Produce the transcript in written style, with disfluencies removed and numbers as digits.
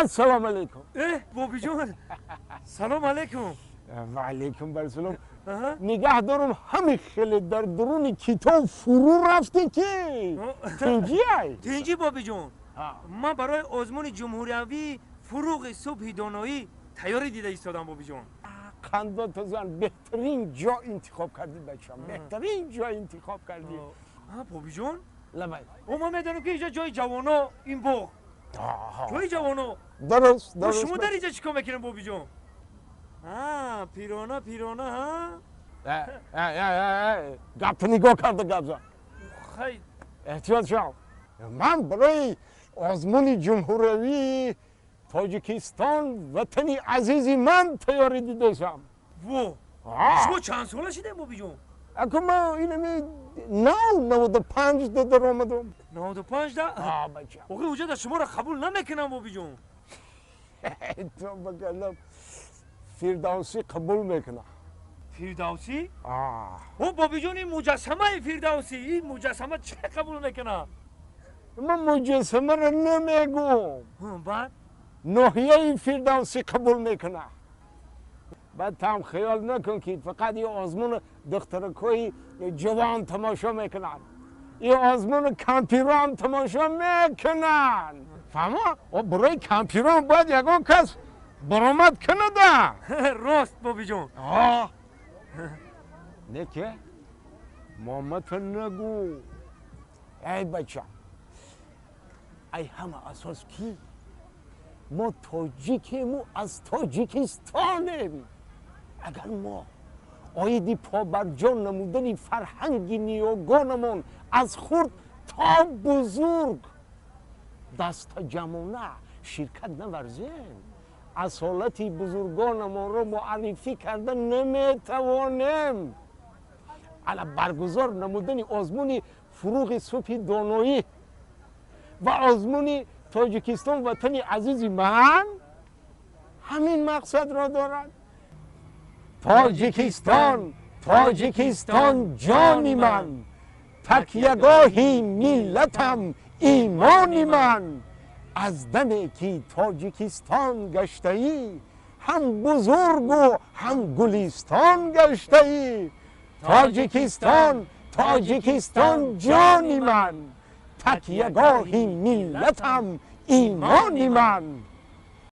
Ассалому алайкум. Бобиҷон, салом алайкум. Ва алайкум барсалом. Нигаҳ дорам, ҳами хеле дар дуруни китоб фурӯ рафтӣ ки тинҷиай? Тинҷӣ, бобиҷон. Ман барои озмуни ҷумҳуриявии «Фуруғи субҳи доноӣ» тайёрӣ дида истодам, бобиҷон. Қандото зан, беҳтарин ҷо интихоб кардӣ, бачам, беҳтарин ҷо интихоб кардӣ. Бобиҷон. Лабай. О, ман медонам, ки инҷо ҷои ҷавоно, ин боғ ҷои ҷавоно. Дуруст, дуруст. Шумо дар инҷа чӣ кор мекунед, бобиҷон? Пирона, пирона. Гапта нигоҳ карда гап зан. Хай. Эҳтиёт шав. Ман барои озмуни ҷумҳуриявии «Тоҷикистон ватани азизи ман» тайёрӣ дидашам. Во, шумо чанд сола шудем, бобиҷон? Аку, ман инами нав 95 да даромадам. 95 да? Бачам. Охи, уҷа да шуморо қабул намекунам, бобиҷон. То бакалам, Фирдавсӣ қабул мекунад. Фирдавсӣ? О, бобиҷон, ин муҷассамаи Фирдавсӣ, ин муҷассама чӣ қабул мекунад? Ман муҷассамаро намегӯм. Баъд? Ноҳияи Фирдавсӣ қабул мекунад. Баъд там хиёл накун, ки фақат ин озмуни духтаракҳои ҷавон тамошо мекунанд. Ин озмуни кампирон тамошо мекунанд, фаҳмо? Барои кампирон бояд ягон кас баромад кунада. Рост, бобиҷон. Не ки момата нагӯ. Эй бача, ай ҳама асос ки мо тоҷикему аз Тоҷикистонем. Агар мо оиди побарҷо намудани фарҳанги ниёгонамон аз хурд то бузург дастаҷамона ширкат наварзем, асолати бузургонамонро муаррифӣ карда наметавонем. Ала баргузор намудани озмуни «Фуруғи субҳи доноӣ» ва озмуни «Тоҷикистон ватани азизи ман» ҳамин мақсадро дорад. Тоҷикистон, Тоҷикистон, ҷони ман, такягоҳи миллатам, имони ман. Аз даме ки Тоҷикистон гаштаӣ, ҳам бузургу ҳам гулистон гаштаӣ. Тоҷикистон, Тоҷикистон, ҷони ман, такягоҳи миллатам, имони ман.